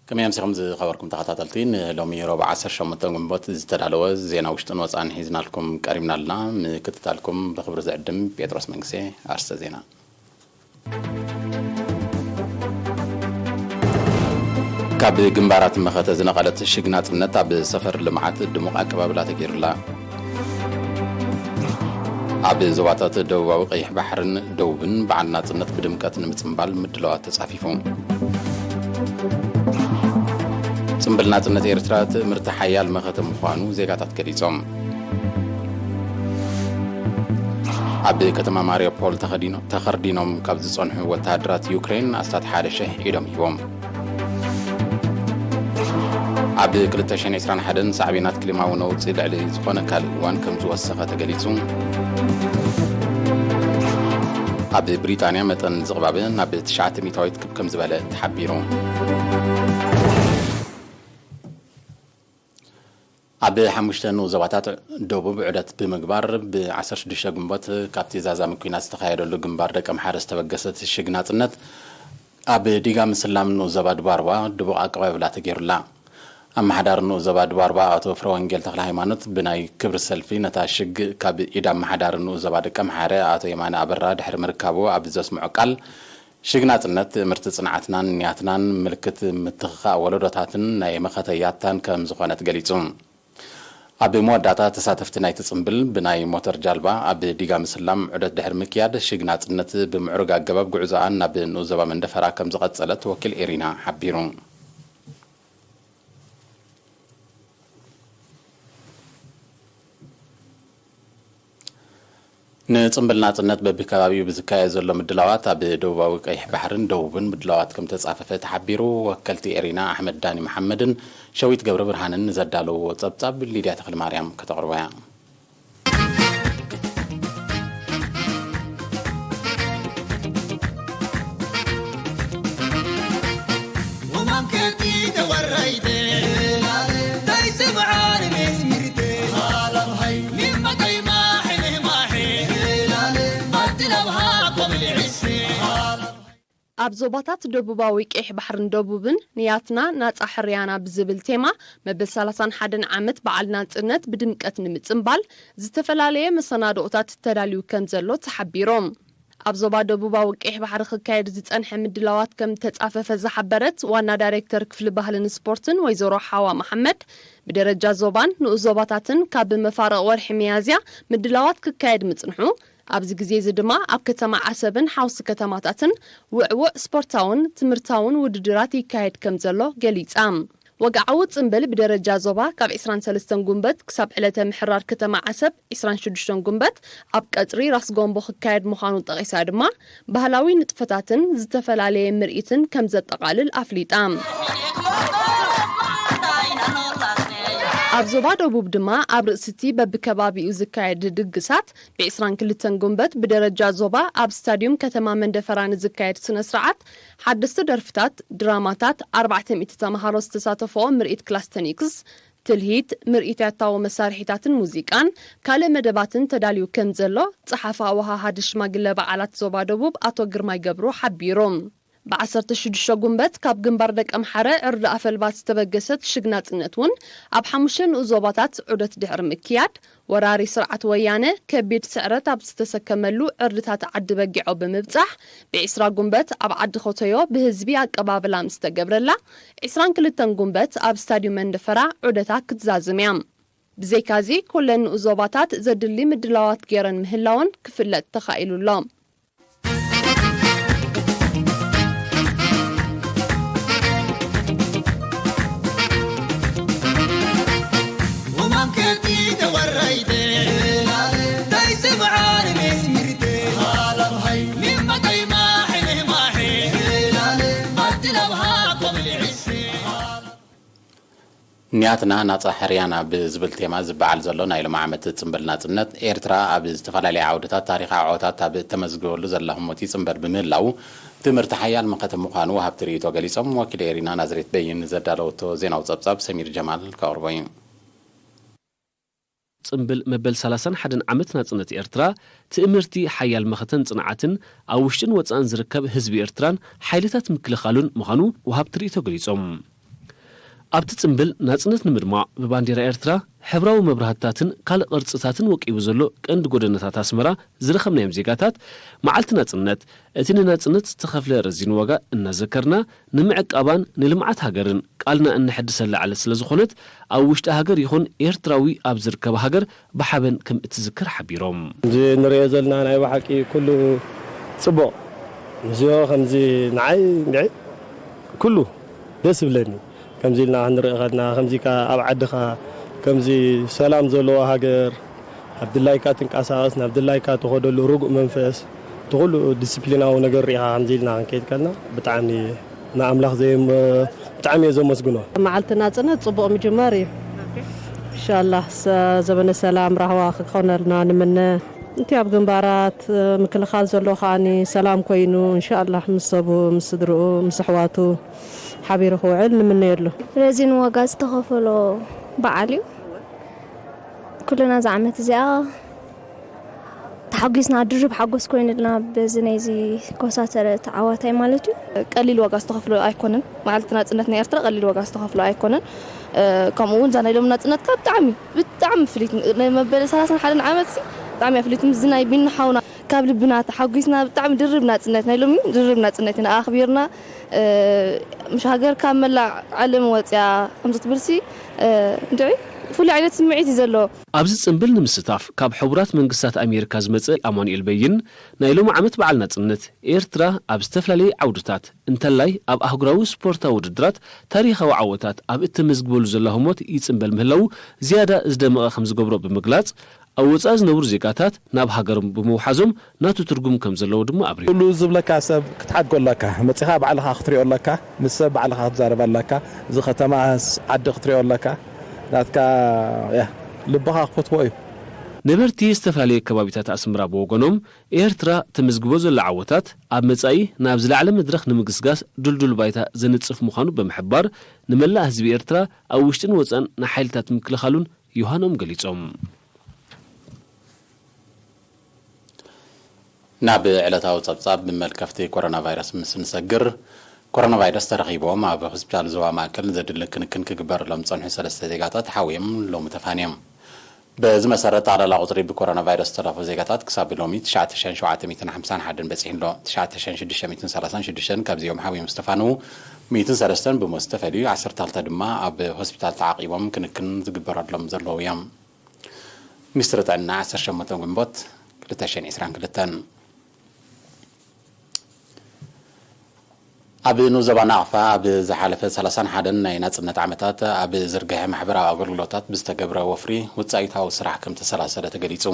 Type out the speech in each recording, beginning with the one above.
ከመይ ኣምሲኹም ዝኸበርኩም ተኸታተልቲ? ንሎሚ ረቡዕ ዓሰርተ ሸሞንተ ግንቦት ዝተዳለወ ዜና ውሽጥን ወጻእን ሒዝናልኩም ቀሪብና ኣለና። ምክትታልኩም ብኽብሪ ዝዕድም ጴጥሮስ መንግስቴ። ኣርስተ ዜና። ካብ ግንባራት መኸተ ዝነቐለት ሽግ ናጽነት ኣብ ሰፈር ልምዓት ድሙቕ ኣቀባብላ ተገይሩላ። ኣብ ዞባታት ደቡባዊ ቀይሕ ባሕርን ደቡብን በዓል ናጽነት ብድምቀት ንምጽንባል ምድላዋት ተጻፊፉ። ጽምብል ናጽነት ኤርትራ ትእምርቲ ሓያል መኸተ ምዃኑ ዜጋታት ገሊጾም። ኣብ ከተማ ማሪዮፖል ተኸዲኖ-፣ ተኸርዲኖም ካብ ዝጸንሑ ወተሃደራት ዩክሬን ኣስታት ሓደ ሽሕ ኢዶም ሂቦም። ኣብ ክልተ ሽሕን ዕስራን ሓደን ሳዕቤናት ክሊማዊ ነውጺ ልዕሊ ዝኾነ ካልእ እዋን ከም ዝወሰኸ ተገሊጹ። ኣብ ብሪጣንያ መጠን ዝቕባበ ናብ ትሽዓተ ሚእታዊት ክብ ከም ዝበለ ተሓቢሩ። ኣብ ሓሙሽተ ንኡስ ዞባታት ደቡብ ዑደት ብምግባር ብ ዓሰርተ ሽዱሽተ ግንቦት ካብቲ ዛዛሚ ኲናት ዝተኻየደሉ ግንባር ደቀምሓረ ዝተበገሰት ሽግ ናጽነት ኣብ ዲጋ ምስላም ንኡስ ዞባ ድባርዋ ድቡቕ ኣቀባብላ ተገይሩላ። ኣመሓዳሪ ንኡስ ዞባ ድባርዋ ኣቶ ፍረወንጌል ተኽለ ሃይማኖት ብናይ ክብሪ ሰልፊ ነታ ሽግ ካብ ኢድ ኣመሓዳሪ ንኡስ ዞባ ደቀምሓረ ኣቶ የማነ ኣበራ ድሕሪ ምርካቡ ኣብ ዘስምዖ ቃል፣ ሽግ ናጽነት ትእምርቲ ጽንዓትናን ንያትናን ምልክት ምትኽኻእ ወለዶታትን ናይ መኸተ ያታን ከም ዝኾነት ገሊጹ። ኣብ መወዳእታ ተሳተፍቲ ናይቲ ጽምብል ብናይ ሞተር ጃልባ ኣብ ዲጋ ምስላም ዑደት ድሕሪ ምክያድ ሽግ ናጽነት ብምዕሩግ ኣገባብ ጉዕዞኣን ናብ ንኡስ ዞባ መንደፈራ ከም ዝቐጸለት ወኪል ኤሪና ሓቢሩ። ንጽምብል ናጽነት በብከባቢኡ ብዝካየድ ዘሎ ምድላዋት ኣብ ደቡባዊ ቀይሕ ባሕርን ደቡብን ምድላዋት ከም ተጻፈፈ ተሓቢሩ። ወከልቲ ኤሪና ኣሕመድ ዳኒ መሓመድን ሸዊት ገብረ ብርሃንን ንዘዳለውዎ ጸብጻብ ሊድያ ተኽለ ማርያም ከተቕርቦ እያ። ኣብ ዞባታት ደቡባዊ ቀይሕ ባሕርን ደቡብን ንያትና ናጻ ሕርያና ብዝብል ቴማ መበል ሰላሳን ሓደን ዓመት በዓል ናጽነት ብድምቀት ንምጽንባል ዝተፈላለየ መሰናድኦታት ተዳልዩ ከም ዘሎ ተሓቢሮም። ኣብ ዞባ ደቡባዊ ቀይሕ ባሕሪ ክካየድ ዝጸንሐ ምድላዋት ከም ተጻፈፈ ዝሓበረት ዋና ዳይሬክተር ክፍሊ ባህልን ስፖርትን ወይዘሮ ሓዋ መሓመድ፣ ብደረጃ ዞባን ንኡስ ዞባታትን ካብ መፋርቕ ወርሒ ሚያዝያ ምድላዋት ክካየድ ምጽንሑ፣ ኣብዚ ግዜ እዚ ድማ ኣብ ከተማ ዓሰብን ሓውሲ ከተማታትን ውዕውዕ ስፖርታውን ትምህርታውን ውድድራት ይካየድ ከም ዘሎ ገሊጻ። ወግዓዊ ጽምብል ብደረጃ ዞባ ካብ ዕስራን ሰለስተን ጉንበት ክሳብ ዕለተ ምሕራር ከተማ ዓሰብ ዕስራን ሽዱሽተን ጉንበት ኣብ ቀጽሪ ራስ ጎምቦ ክካየድ ምዃኑ ጠቒሳ ድማ፣ ባህላዊ ንጥፈታትን ዝተፈላለየ ምርኢትን ከም ዘጠቓልል ኣፍሊጣ። ኣብ ዞባ ደቡብ ድማ ኣብ ርእሲቲ በብከባቢኡ ዝካየድ ድግሳት፣ ብዕስራን ክልተን ጉንበት ብደረጃ ዞባ ኣብ ስታድዩም ከተማ መንደፈራ ንዝካየድ ስነ ስርዓት፣ ሓደስቲ ደርፍታት፣ ድራማታት፣ ኣርባዕተ ሚእቲ ተመሃሮ ዝተሳተፍኦ ምርኢት ክላስተኒክስ፣ ትልሂት፣ ምርኢት ያታዊ መሳርሒታትን ሙዚቃን ካልእ መደባትን ተዳልዩ ከም ዘሎ ጸሓፊ ኣወሃሃዲ ሽማግለ በዓላት ዞባ ደቡብ ኣቶ ግርማይ ገብሩ ሓቢሩ። ብ ዓሰርተ ሽዱሽተ ጉንበት ካብ ግንባር ደቀምሓረ ዕርዲ ኣፈልባት ዝተበገሰት ሽግ ናጽነት እውን ኣብ ሓሙሽተ ንኡስ ዞባታት ዑደት ድሕሪ ምክያድ፣ ወራሪ ስርዓት ወያነ ከቢድ ስዕረት ኣብ ዝተሰከመሉ ዕርድታት ዓዲ በጊዖ ብምብጻሕ፣ ብ ዕስራ ጉንበት ኣብ ዓዲ ኾተዮ ብህዝቢ ኣቀባብላ ምስ ተገብረላ፣ ዕስራን ክልተን ጉንበት ኣብ ስታድዩም መንደፈራ ዑደታ ክትዛዝም እያ። ብዘይካዚ፣ ኩለን ንኡስ ዞባታት ዘድሊ ምድላዋት ገይረን ምህላወን ክፍለጥ ተኻኢሉ ኣሎ። ንያትና ናጻ ሕርያና ብዝብል ቴማ ዝበዓል ዘሎ ናይ ሎሚ ዓመት ጽምብል ናጽነት፣ ኤርትራ ኣብ ዝተፈላለየ ዓውድታት ታሪኻዊ ዓወታት ኣብ እተመዝግበሉ ዘላ ህሞት ይጽንበር ብምህላው፣ ትምህርቲ ሓያል መኸተ ምዃኑ ወሃብቲ ርእይቶ ገሊጾም። ወኪል ኤሪና ናዝሬት በይን ዘዳለወቶ ዜናዊ ጸብጻብ ሰሚር ጀማል ከቕርቦ እዩ። ጽምብል መበል ሰላሳን ሓደን ዓመት ናጽነት ኤርትራ፣ ትእምርቲ ሓያል መኸተን ጽንዓትን ኣብ ውሽጥን ወጻእን ዝርከብ ህዝቢ ኤርትራን ሓይልታት ምክልኻሉን ምዃኑ ወሃብቲ ርእይቶ ገሊጾም። ኣብቲ ጽምብል ናጽነት ንምድማቕ ብባንዴራ ኤርትራ፣ ሕብራዊ መብራህትታትን ካልእ ቅርጽታትን ወቂቡ ዘሎ ቀንዲ ጎደናታት ኣስመራ ዝረኸብናዮም ዜጋታት፣ መዓልቲ ናጽነት፣ እቲ ንናጽነት ዝተኸፍለ ረዚን ዋጋ እናዘከርና፣ ንምዕቃባን ንልምዓት ሃገርን ቃልና እነሐድሰላ ዕለት ስለ ዝኾነት፣ ኣብ ውሽጢ ሃገር ይኹን ኤርትራዊ ኣብ ዝርከባ ሃገር ብሓበን ከም እትዝክር ሓቢሮም። እዚ ንሪኦ ዘለና ናይ ብሓቂ ኩሉ ጽቡቕ። ምስዮ ከምዚ ንዓይ እንድዒ ኩሉ ደስ ይብለኒ። ከምዚ ኢልና ክንርኢ ከለና፣ ከምዚ ከኣ ኣብ ዓድኻ ከምዚ ሰላም ዘለዎ ሃገር፣ ኣብ ድላይካ ትንቀሳቐስ፣ ናብ ድላይካ ትኸደሉ ርጉእ መንፈስ፣ እቲ ኩሉ ዲስፕሊናዊ ነገር ርኢኻ ከምዚ ኢልና ክንከይድ ከለና፣ ብጣዕሚ ንኣምላኽ ዘየም-፣ ብጣዕሚ እየ ዘመስግኖ። መዓልቲ ናጽነት ጽቡቕ ምጅማር እዩ። ኢንሻላህ፣ ሰ-፣ ዘበነ ሰላም ራህዋ ክኾነልና ንምነ። እቲ ኣብ ግንባራት ምክልኻል ዘሎ ከኣኒ ሰላም ኮይኑ፣ ኢንሻላህ፣ ምስ ሰቡ፣ ምስ ስድርኡ፣ ምስ ኣሕዋቱ ሓቢሩ ክውዕል ንምነየሉ። ረዚን ዋጋ ዝተኸፈሎ በዓል እዩ። ኩልና እዛ ዓመት እዚኣ ተሓጒስና፣ ድርብ ሓጎስ ኮይኑልና፣ በዚ ናይዚ ኮሳተረ ተዓዋታይ ማለት እዩ። ቀሊል ዋጋ ዝተኸፍሎ ኣይኮነን። መዓልቲ ናጽነት ናይ ኤርትራ ቀሊል ዋጋ ዝተኸፍሎ ኣይኮነን። እ፣ ከምኡ እውን እዛ ናይ ሎሚ ናጽነትካ ብጣዕሚ፣ ብጣዕሚ ፍልይቲ፣ ናይ መበል ሰላሳን ሓደን ዓመት ሲ ብጣዕሚ እያ ፍልይቲ። ምስዚ ናይ ቢኒ ሓውና ካብ ልብና ተሓጒስና፣ ብጣዕሚ ድርብ ናጽነት፣ ናይ ሎሚ ድርብ ናጽነት ኢና ኣኽቢርና። እ፣ ምሽ ሃገር ካብ መላእ ዓለም ወጽያ ከምዚ ትብል ሲ፣ እ፣ እንድዒ ፍሉይ ዓይነት ስምዒት እዩ ዘለዎ። ኣብዚ ጽምብል ንምስታፍ ካብ ሕቡራት መንግስታት ኣሜሪካ ዝመጸ ኣማኑኤል በይን፣ ናይ ሎሚ ዓመት በዓል ናጽነት ኤርትራ ኣብ ዝተፈላለየ ዓውድታት፣ እንተላይ ኣብ ኣህጉራዊ ስፖርታዊ ውድድራት ታሪኻዊ ዓወታት ኣብ እተመዝግበሉ ዘላ ህሞት ይጽምበል ምህላዉ ዝያዳ ዝደመቐ ከም ዝገብሮ ብምግላጽ፣ ኣብ ወጻኢ ዝነብሩ ዜጋታት ናብ ሃገሮም ብምውሓዞም ናቱ ትርጉም ከም ዘለዎ ድማ ኣብሪሁ። ኩሉ ዝብለካ ሰብ ክትሓድጎ ኣለካ፣ መጺኻ ባዕልኻ ክትሪኦ ኣለካ፣ ምስ ሰብ ባዕልኻ ክትዛረብ ኣለካ። እዚ ከተማስ ዓዲ ክትሪኦ ኣለካ፣ ናትካ፣ ያ፣ ልብኻ ክፈትዎ እዩ። ነበርቲ ዝተፈላለየ ከባቢታት ኣስመራ ብወገኖም፣ ኤርትራ ተመዝግቦ ዘላ ዓወታት ኣብ መጻኢ ናብ ዝለዓለ መድረኽ ንምግስጋስ ድልዱል ባይታ ዘንጽፍ ምዃኑ ብምሕባር፣ ንመላእ ህዝቢ ኤርትራ ኣብ ውሽጥን ወጻእን ንሓይልታት ምክልኻሉን ዮሃኖም ገሊጾም። ናብ ዕለታዊ ጸብጻብ ብመልከፍቲ ኮሮና ቫይረስ ምስ ንሰግር፣ ኮሮና ቫይረስ ተረኺቦም ኣብ ሆስፒታል ዞባ ማእከል ዘድሊ ክንክን ክግበረሎም ዝጸንሑ ሰለስተ ዜጋታት ሓውዮም ሎሚ ተፋንዮም። በዚ መሰረት፣ ጠቕላላ ቁጽሪ ብኮሮና ቫይረስ ዝተረፉ ዜጋታት ክሳብ ሎሚ ትሽዓተ ሽሕን ሸውዓተ ሚእትን ሓምሳን ሓደን በጺሑ ኣሎ። ትሽዓተ ሽሕን ሽዱሽተ ሚእትን ሰላሳን ሽዱሽተን ካብዚኦም ሓውዮም ዝተፋነዉ ሚእትን ሰለስተን ብሞት ዝተፈልዩ፣ ዓሰርተ ክልተ ድማ ኣብ ሆስፒታል ተዓቂቦም ክንክን ዝግበረሎም ዘለዉ እዮም። ሚኒስትሪ ጥዕና፣ ዓሰርተ ሸሞንተ ግንቦት ክልተ ሽሕን ዕስራን ክልተን። ኣብ ንኡስ ዞባ ናቕፋ ኣብ ዝሓለፈ ሰላሳን ሓደን ናይ ናጽነት ዓመታት ኣብ ዝርግሐ ማሕበራዊ ኣገልግሎታት ብዝተገብረ ወፍሪ ውጻኢታዊ ስራሕ ከም ተሰላሰለ ተገሊጹ።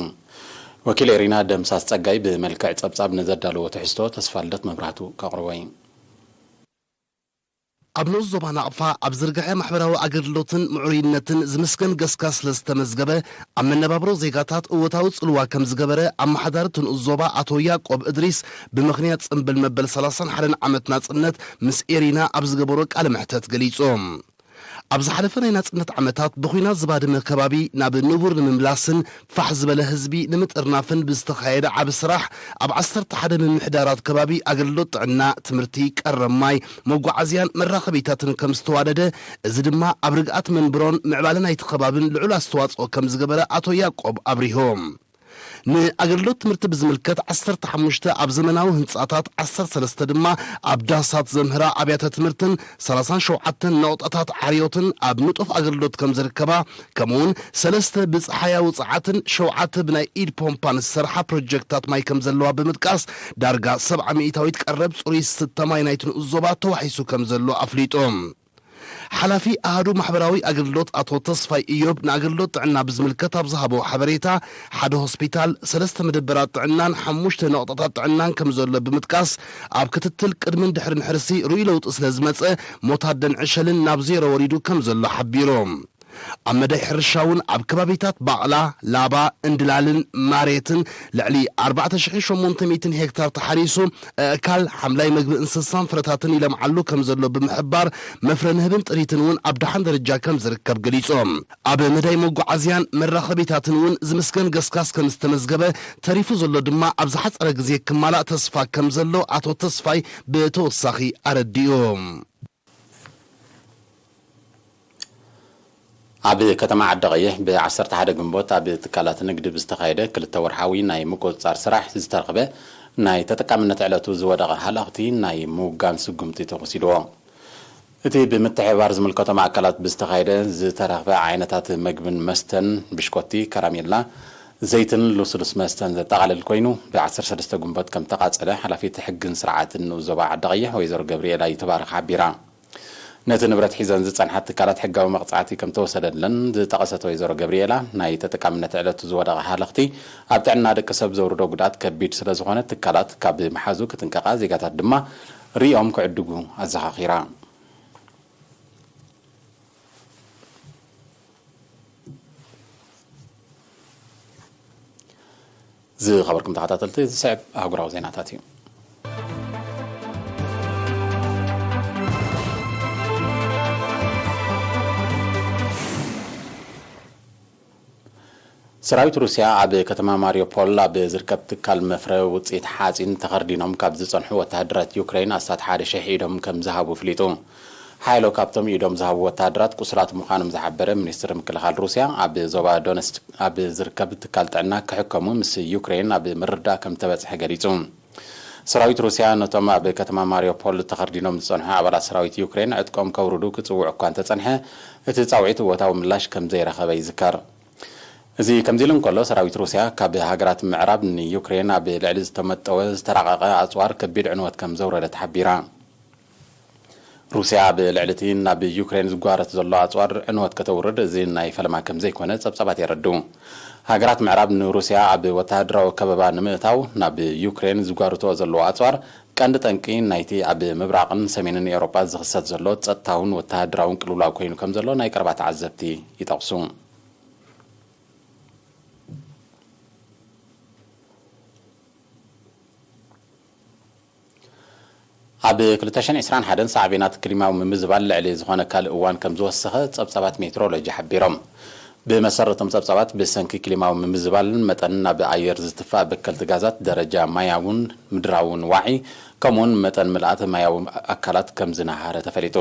ወኪል ኤሪና ደምሳስ ጸጋይ ብመልክዕ ጸብጻብ ንዘዳለዎ ትሕዝቶ ተስፋልደት መብራህቱ ከቕርቦ እዩ። ኣብ ንኡስ ዞባ ናቕፋ ኣብ ዝርግሐ ማሕበራዊ ኣገልግሎትን ምዕሩይነትን ዝምስገን ገስጋስ ስለ ዝተመዝገበ፣ ኣብ መነባብሮ ዜጋታት እወታዊ ጽልዋ ከም ዝገበረ ኣመሓዳሪ እቲ ንኡስ ዞባ ኣቶ ያቆብ እድሪስ ብምኽንያት ጽምብል መበል ሰላሳን ሓደን ዓመት ናጽነት ምስ ኤሪና ኣብ ዝገበሮ ቃለ መሕተት ገሊጹ። ኣብ ዝሓለፈ ናይ ናጽነት ዓመታት ብኹናት ዝባደመ ከባቢ ናብ ንቡር ንምምላስን ፋሕ ዝበለ ህዝቢ ንምጥርናፍን ብዝተኻየደ ዓቢ ስራሕ፣ ኣብ ዓሰርተ ሓደ ምምሕዳራት ከባቢ ኣገልግሎት ጥዕና፣ ትምህርቲ፣ ቀረብ ማይ፣ መጓዓዝያን መራኸቢታትን ከም ዝተዋደደ፣ እዚ ድማ ኣብ ርግኣት መንብሮን ምዕባለ ናይቲ ከባብን ልዑል ኣስተዋጽኦ ከም ዝገበረ ኣቶ ያቆብ ኣብሪሆም። ንኣገልግሎት ትምህርቲ ብዝምልከት ዓሰርተ ሓሙሽተ ኣብ ዘመናዊ ህንጻታት፣ ዓሰርተ ሰለስተ ድማ ኣብ ዳሳት ዘምህራ ኣብያተ ትምህርትን ሰላሳን ሸውዓተን ነቑጣታት ዓርዮትን ኣብ ንጡፍ ኣገልግሎት ከም ዝርከባ፣ ከምኡውን ሰለስተ ብጸሓያዊ ጸዓትን ሸውዓተ ብናይ ኢድ ፖምፓን ዝሰርሓ ፕሮጀክትታት ማይ ከም ዘለዋ ብምጥቃስ፣ ዳርጋ ሰብዓ ሚእታዊት ቀረብ ጽሩይ ዝስተ ማይ ናይቲ ንኡስ ዞባ ተዋሒሱ ከም ዘሎ ኣፍሊጡ። ሓላፊ ኣሃዱ ማሕበራዊ ኣገልግሎት ኣቶ ተስፋይ እዮብ ንኣገልግሎት ጥዕና ብዝምልከት ኣብ ዝሃቦ ሓበሬታ፣ ሓደ ሆስፒታል፣ ሰለስተ መደበራት ጥዕናን ሓሙሽተ ነቑጣታት ጥዕናን ከም ዘሎ ብምጥቃስ፣ ኣብ ክትትል ቅድምን ድሕርን ሕርሲ ርኡይ ለውጢ ስለ ዝመጸ፣ ሞት ኣደን ዕሸልን ናብ ዜሮ ወሪዱ ከም ዘሎ ሓቢሩ። ኣብ መዳይ ሕርሻ እውን ኣብ ከባቢታት ባቕላ፣ ላባ፣ እንድላልን ማሬትን ልዕሊ ኣርባዕተ ሽሕን ሸሞንተ ሚእትን ሄክታር ተሓሪሱ፣ ኣእካል፣ ሓምላይ መግቢ እንስሳን ፍረታትን ይለምዓሉ ከም ዘሎ ብምሕባር፣ መፍረ ንህብን ጥሪትን እውን ኣብ ደሓን ደረጃ ከም ዝርከብ ገሊጾም። ኣብ መዳይ መጓዓዝያን መራኸቢታትን እውን ዝምስገን ገስጋስ ከም ዝተመዝገበ፣ ተሪፉ ዘሎ ድማ ኣብ ዝሓጸረ ግዜ ክማላእ ተስፋ ከም ዘሎ ኣቶ ተስፋይ ብተወሳኺ ኣረዲኡ። ኣብ ከተማ ዓዲ ቀይሕ ብ ዓሰርተ ሓደ ግንቦት ኣብ ትካላት ንግዲ ብዝተኻየደ ክልተ ወርሓዊ ናይ ምቁጽጻር ስራሕ ዝተረኽበ ናይ ተጠቃምነት ዕለቱ ዝወደቐ ሃለኽቲ ናይ ምውጋን ስጉምቲ ተወሲድዎ። እቲ ብምትሕብባር ዝምልከቶም ኣካላት ብዝተኻየደ ዝተረኽበ ዓይነታት መግብን መስተን፣ ብሽኮቲ፣ ከራሜላ፣ ዘይትን ልስሉስ መስተን ዘጠቓልል ኮይኑ፣ ብ ዓሰርተ ሰለስተ ግንቦት ከም ተቓጸለ ሓላፊት ሕግን ስርዓትን ንኡስ ዞባ ዓዲ ቀይሕ ወይዘሮ ገብርኤላ ይትባረክ ሓቢራ። ነቲ ንብረት ሒዘን ዝጸንሓ ትካላት ሕጋዊ መቕጻዕቲ ከም ተወሰደለን ዝጠቐሰት ወይዘሮ ገብርኤላ፣ ናይ ተጠቃምነት ዕለቱ ዝወደቐ ሃለኽቲ ኣብ ጥዕና ደቂ ሰብ ዘውርዶ ጉድኣት ከቢድ ስለ ዝኾነ ትካላት ካብ ምሓዙ ክጥንቀቓ፣ ዜጋታት ድማ ሪኦም ክዕድጉ ኣዘኻኺራ። ዝኸበርኩም ተኸታተልቲ፣ ዝስዕብ ኣህጉራዊ ዜናታት እዩ። ሰራዊት ሩስያ ኣብ ከተማ ማሪዮፖል ኣብ ዝርከብ ትካል መፍረ ውፅኢት ሓፂን ተኸርዲኖም ካብ ዝፀንሑ ወተሃደራት ዩክሬን ኣስታት ሓደ ሽሕ ኢዶም ከም ዝሃቡ ፍሊጡ። ሓይሎ ካብቶም ኢዶም ዝሃቡ ወተሃደራት ቁሱላት ምዃኖም ዝሓበረ ሚኒስትሪ ምክልኻል ሩስያ፣ ኣብ ዞባ ዶነስክ ኣብ ዝርከብ ትካል ጥዕና ክሕከሙ ምስ ዩክሬን ኣብ ምርድዳእ ከም ተበጽሐ ገሊጹ። ሰራዊት ሩስያ ነቶም ኣብ ከተማ ማሪዮፖል ተኸርዲኖም ዝጸንሑ ኣባላት ሰራዊት ዩክሬን ዕጥቆም ከውርዱ ክጽውዕ እኳ እንተጸንሐ፣ እቲ ጻውዒት እወታዊ ምላሽ ከም ዘይረኸበ ይዝከር። እዚ ከምዚ ኢሉ እንከሎ፣ ሰራዊት ሩስያ ካብ ሃገራት ምዕራብ ንዩክሬን ኣብ ልዕሊ ዝተመጠወ ዝተራቐቐ ኣጽዋር ከቢድ ዕንወት ከም ዘውረደ ተሓቢራ። ሩስያ ኣብ ልዕሊ እቲ ናብ ዩክሬን ዝጓረት ዘሎ ኣጽዋር ዕንወት ከተውርድ እዚ ናይ ፈለማ ከም ዘይኮነ ጸብጻባት የረድኡ። ሃገራት ምዕራብ ንሩስያ ኣብ ወተሃደራዊ ከበባ ንምእታው ናብ ዩክሬን ዝጓርትኦ ዘለዋ ኣጽዋር ቀንዲ ጠንቂ ናይቲ ኣብ ምብራቕን ሰሜንን ኤውሮጳ ዝኽሰት ዘሎ ጸጥታውን ወተሃደራውን ቅልውላው ኮይኑ ከም ዘሎ ናይ ቀረባ ተዓዘብቲ ይጠቕሱ። ኣብ ክልተ ሽሕን ዕስራን ሓደን ሳዕቤናት ክሊማዊ ምምዝባል ልዕሊ ዝኾነ ካልእ እዋን ከም ዝወሰኸ ጸብጻባት ሜትሮሎጂ ሓቢሮም። ብመሰረቶም ጸብጻባት፣ ብሰንኪ ክሊማዊ ምምዝባል መጠን ናብ ኣየር ዝትፋእ በከልቲ ጋዛት፣ ደረጃ ማያውን ምድራውን ዋዒ፣ ከምኡውን መጠን ምልኣት ማያዊ ኣካላት ከም ዝነሃረ ተፈሊጡ።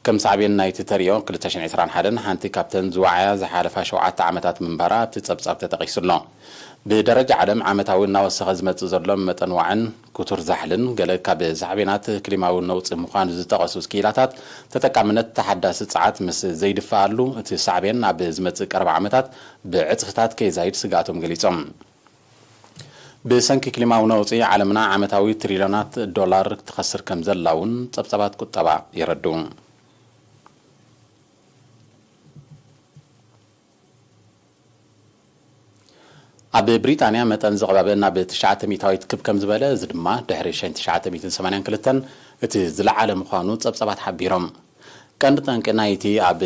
ከም ሳዕቤን ናይቲ ተርእዮ፣ ክልተ ሽሕን ዕስራን ሓደን ሓንቲ ካብተን ዝወዓያ ዝሓለፋ ሸውዓተ ዓመታት ምንባራ ኣብቲ ጸብጻብ ተጠቒሱ ኣሎ። ብደረጃ ዓለም ዓመታዊ እናወሰኸ ዝመጽእ ዘሎ መጠን ዋዕን ክቱር ዛሕልን ገለ ካብ ሳዕቤናት ክሊማዊ ነውጺ ምዃኑ ዝጠቐሱ ክኢላታት፣ ተጠቃምነት ተሓዳሲ ጸዓት ምስ ዘይድፈኣሉ፣ እቲ ሳዕቤን ኣብ ዝመጽእ ቀረባ ዓመታት ብዕጽፍታት ከይዛይድ ስግኣቶም ገሊጾም። ብሰንኪ ክሊማዊ ነውጺ፣ ዓለምና ዓመታዊ ትሪልዮናት ዶላር ትኸስር ከም ዘላ እውን ጸብጻባት ቁጠባ የረድኡ። ኣብ ብሪጣንያ መጠን ዝቕባበ ናብ ትሽዓተ ሚእታዊት ክብ ከም ዝበለ፣ እዚ ድማ ድሕሪ ሽሕን ትሽዓተ ሚእትን ሰማንያን ክልተን እቲ ዝለዓለ ምዃኑ ጸብጻባት ሓቢሮም። ቀንዲ ጠንቂ ናይቲ ኣብ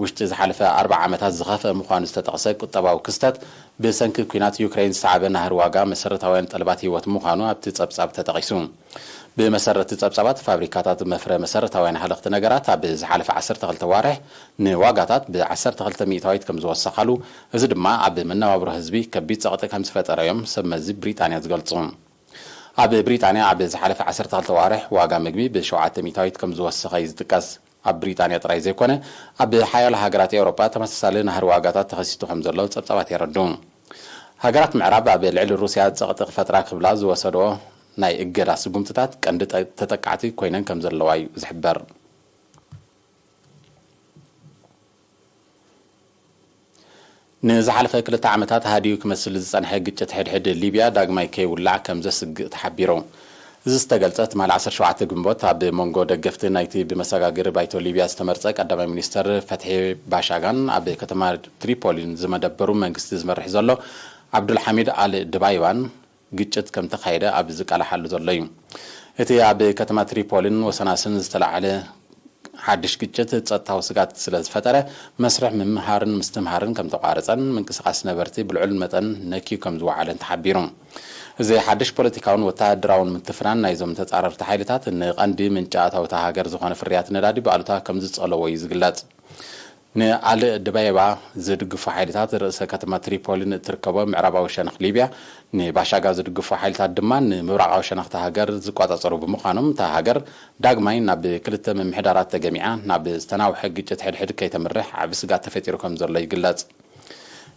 ውሽጢ ዝሓለፈ ኣርብዓ ዓመታት ዝኸፍአ ምዃኑ ዝተጠቕሰ ቁጠባዊ ክስተት፣ ብሰንኪ ኲናት ዩክሬን ዝሰዓበ ናህሪ ዋጋ መሰረታውያን ጠለባት ህይወት ምዃኑ ኣብቲ ጸብጻብ ተጠቒሱ። ብመሰረት ጸብጻባት፣ ፋብሪካታት መፍረ መሰረታውያን ሃለኽቲ ነገራት ኣብ ዝሓለፈ ዓሰርተ ክልተ ዋርሕ ንዋጋታት ብዓሰርተ ክልተ ሚእታዊት ከም ዝወሰኻሉ፣ እዚ ድማ ኣብ መነባብሮ ህዝቢ ከቢድ ጸቕጢ ከም ዝፈጠረ እዮም ሰብ መዚ ብሪጣንያ ዝገልጹ። ኣብ ብሪጣንያ ኣብ ዝሓለፈ ዓሰርተ ክልተ ዋርሕ ዋጋ ምግቢ ብሸውዓተ ሚእታዊት ከም ዝወሰኸ እዩ ዝጥቀስ። ኣብ ብሪጣንያ ጥራይ ዘይኮነ፣ ኣብ ሓያሎ ሃገራት ኤውሮጳ ተመሳሳሊ ናህሪ ዋጋታት ተኸሲቱ ከም ዘሎ ጸብጻባት የረድኡ። ሃገራት ምዕራብ ኣብ ልዕሊ ሩስያ ጸቕጢ ክፈጥራ ክብላ ዝወሰድኦ ናይ እገዳ ስጉምትታት ቀንዲ ጠ-፣ ተጠቃዕቲ ኮይነን ከም ዘለዋ እዩ ዝሕበር። ንዝሓለፈ ክልተ ዓመታት ሃዲኡ ክመስል ዝጸንሐ ግጭት ሕድሕድ ሊብያ ዳግማይ ከይውላዕ ከም ዘስግእ ተሓቢሩ። እዚ ዝተገልጸ ትማሊ ዓሰርተ ሸውዓተ ግንቦት ኣብ መንጎ ደገፍቲ ናይቲ ብመሰጋገሪ ባይቶ ሊብያ ዝተመርጸ ቀዳማይ ሚኒስተር ፈትሒ ባሻጋን ኣብ ከተማ ትሪፖሊን ዝመደበሩ መንግስቲ ዝመርሕ ዘሎ ዓብዱልሓሚድ ኣል ድባይባን ግጭት ከም ተኻየደ ኣብ ዝቃላሓሉ ዘሎ እዩ። እቲ ኣብ ከተማ ትሪፖሊን ወሰናስን ዝተላዕለ ሓድሽ ግጭት ጸጥታዊ ስጋት ስለ ዝፈጠረ፣ መስርሕ ምምሃርን ምስትምሃርን ከም ተቋረጸን ምንቅስቓስ ነበርቲ ብልዑል መጠን ነክዩ ከም ዝወዓለን ተሓቢሩ። እዚ ሓድሽ ፖለቲካውን ወተሃደራውን ምትፍናን ናይዞም ተጻረርቲ ሓይልታት ንቐንዲ ምንጪ ኣታዊ እታ ሃገር ዝኾነ ፍርያት ነዳዲ ብኣሉታ ከም ዝጸለዎ እዩ ዝግለጽ። ንኣል ድባይባ ዝድግፉ ሓይልታት ርእሰ ከተማ ትሪፖሊን እትርከቦ ምዕራባዊ ሸነኽ ሊብያ፣ ንባሻጋ ዝድግፉ ሓይልታት ድማ ንምብራቓዊ ሸነኽቲ ሃገር ዝቆጻጸሩ ብምዃኖም፣ እታ ሃገር ዳግማይ ናብ ክልተ ምምሕዳራት ተገሚዓ ናብ ዝተናውሐ ግጭት ሕድሕድ ከይተምርሕ ዓቢ ስጋት ተፈጢሩ ከም ዘሎ ይግለጽ።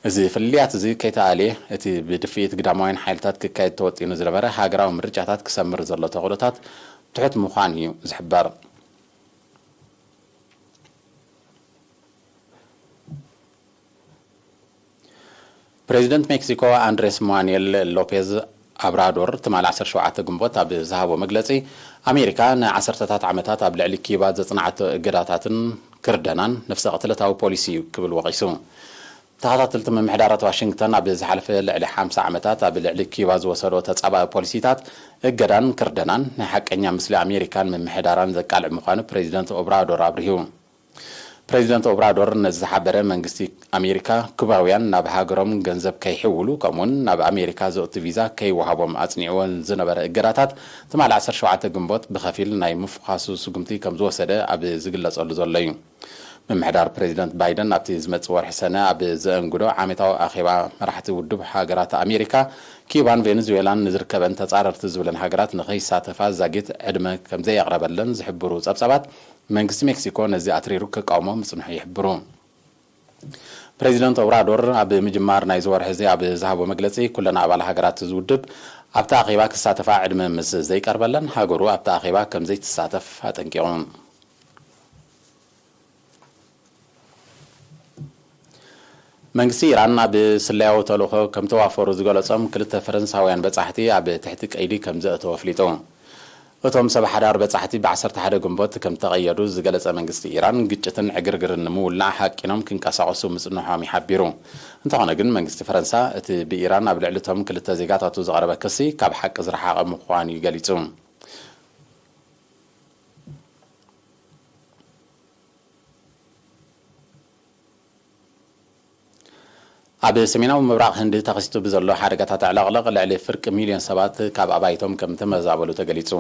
እዚ ፍልልያት እዚ ከይተኣልየ፣ እቲ ብድፍኢት ግዳማውያን ሓይልታት ክካየድ ተወጢኑ ዝነበረ ሃገራዊ ምርጫታት ክሰምር ዘሎ ተኽእሎታት ትሑት ምዃኑ እዩ ዝሕበር። ፕሬዚደንት ሜክሲኮ ኣንድሬስ ማኑኤል ሎፔዝ ኣብራዶር ትማሊ ዓሰርተ ሸውዓተ ግንቦት ኣብ ዝሃቦ መግለጺ፣ ኣሜሪካ ንዓሰርተታት ዓመታት ኣብ ልዕሊ ኪዩባ ዘጽንዓቶ እገዳታትን ክርደናን ነፍሰ ቅትለታዊ ፖሊሲ እዩ ክብል ወቒሱ። ተኸታተልቲ ምምሕዳራት ዋሽንግተን ኣብ ዝሓለፈ ልዕሊ ሓምሳ ዓመታት ኣብ ልዕሊ ኪዩባ ዝወሰዶ ተጻባኢ ፖሊሲታት እገዳን ክርደናን ናይ ሓቀኛ ምስሊ ኣሜሪካን ምምሕዳራን ዘቃልዕ ምዃኑ ፕሬዚደንት ኦብራዶር ኣብሪሁ። ፕሬዚደንት ኦብራዶር ነዚ ዝሓበረ፣ መንግስቲ ኣሜሪካ ኩባውያን ናብ ሃገሮም ገንዘብ ከይሕውሉ ከምኡውን ናብ ኣሜሪካ ዘእቱ ቪዛ ከይወሃቦም ኣጽኒዕዎ ዝነበረ እገዳታት ትማሊ ዓሰርተ ሸውዓተ ግንቦት ብኸፊል ናይ ምፍዃሱ ስጉምቲ ከም ዝወሰደ ኣብ ዝግለጸሉ ዘሎ እዩ። ምምሕዳር ፕሬዚደንት ባይደን ኣብቲ ዝመጽእ ወርሒ ሰነ ኣብ ዘእንግዶ ዓመታዊ ኣኼባ መራሕቲ ውድብ ሃገራት ኣሜሪካ፣ ኪዩባን ቬኔዙዌላን ንዝርከበን ተጻረርቲ ዝብለን ሃገራት ንኸይሳተፋ ዛጊት ዕድመ ከም ዘየቕረበለን ዝሕብሩ ጸብጻባት፣ መንግስቲ ሜክሲኮ ነዚ ኣትሪሩ ክቃወሞ ምጽንሑ ይሕብሩ። ፕሬዚደንት ኦብራዶር ኣብ ምጅማር ናይዚ ወርሒ እዚ ኣብ ዝሃቦ መግለጺ፣ ኩለን ኣባል ሃገራት እዚ ውድብ ኣብቲ ኣኼባ ክሳተፋ ዕድመ ምስ ዘይቀርበለን፣ ሃገሩ ኣብቲ ኣኼባ ከም ዘይትሳተፍ ኣጠንቂቑ። መንግስቲ ኢራን ኣብ ስለያዊ ተልእኾ ከም ተዋፈሩ ዝገለጾም ክልተ ፈረንሳውያን በጻሕቲ ኣብ ትሕቲ ቀይዲ ከም ዘእተወ ኣፍሊጡ። እቶም ሰብ ሓዳር በጻሕቲ ብ ዓሰርተ ሓደ ግንቦት ከም ተቐየዱ ዝገለጸ መንግስቲ ኢራን፣ ግጭትን ዕግርግርን ንምውላዕ ሃቂኖም ክንቀሳቐሱ ምጽንሖም እዩ ሓቢሩ። እንተኾነ ግን መንግስቲ ፈረንሳ እቲ ብኢራን ኣብ ልዕሊ እቶም ክልተ ዜጋታቱ ዝቐረበ ክሲ ካብ ሓቂ ዝረሓቐ ምዃኑ እዩ ገሊጹ። ኣብ ሰሜናዊ ምብራቕ ህንዲ ተኸሲቱ ብዘሎ ሓደጋታት ዕለቕለቕ ልዕሊ ፍርቂ ሚልዮን ሰባት ካብ ኣባይቶም ከም ተመዛበሉ ተገሊጹ።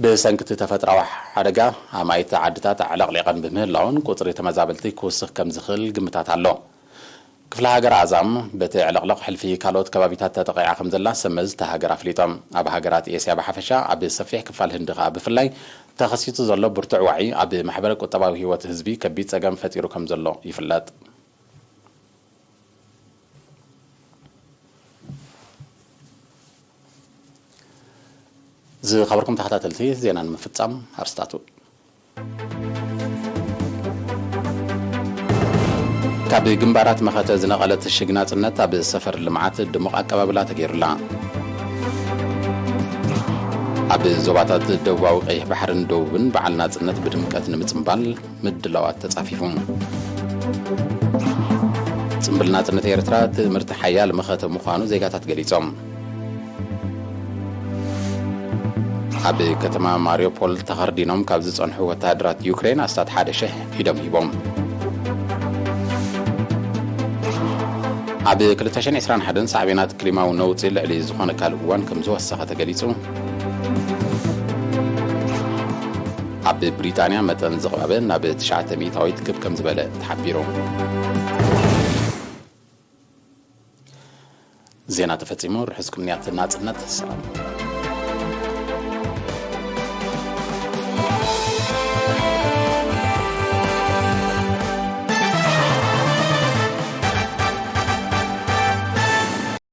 ብሰንኪ እቲ ተፈጥሮኣዊ ሓደጋ ኣማኢት ዓድታት ኣዕለቕሊቐን ብምህላውን ቁጽሪ ተመዛበልቲ ክውስኽ ከም ዝኽእል ግምታት ኣሎ። ክፍለ ሃገር ኣዛም በቲ ዕለቕለቕ ሕልፊ ካልኦት ከባቢታት ተጠቒዓ ከም ዘላ ሰብ መዚ እታ ሃገር ኣፍሊጦም። ኣብ ሃገራት ኤስያ ብሓፈሻ፣ ኣብ ሰፊሕ ክፋል ህንዲ ከኣ ብፍላይ ተኸሲቱ ዘሎ ብርቱዕ ዋዒ ኣብ ማሕበረ ቁጠባዊ ህይወት ህዝቢ ከቢድ ጸገም ፈጢሩ ከም ዘሎ ይፍለጥ። ዝኸበርኩም ተኸታተልቲ፣ ዜና ንምፍጻም ኣርስታቱ። ካብ ግንባራት መኸተ ዝነቐለት ሽግ ናጽነት ኣብ ሰፈር ልምዓት ድሙቕ ኣቀባብላ ተገይሩላ። ኣብ ዞባታት ደቡባዊ ቀይሕ ባሕርን ደቡብን በዓል ናጽነት ብድምቀት ንምጽምባል ምድላዋት ተጻፊፉ። ጽምብል ናጽነት ኤርትራ ትምህርቲ ሓያል መኸተ ምዃኑ ዜጋታት ገሊጾም። ኣብ ከተማ ማሪዮፖል ተኸርዲኖም ካብ ዝጸንሑ ወተሃደራት ዩክሬን ኣስታት ሓደ ሽሕ ኢዶም ሂቦም። ኣብ ክልተ ሽሕን ዕስራን ሓደን ሳዕቤናት ክሊማዊ ነውጺ ልዕሊ ዝኾነ ካልእ እዋን ከም ዝወሰኸ ተገሊጹ። ኣብ ብሪጣንያ መጠን ዝቕባበ ናብ ትሽዓተ ሚእታዊት ክብ ከም ዝበለ ተሓቢሩ። ዜና ተፈጺሙ። ርሑስ ቅንያት ናጽነት። ሰላም።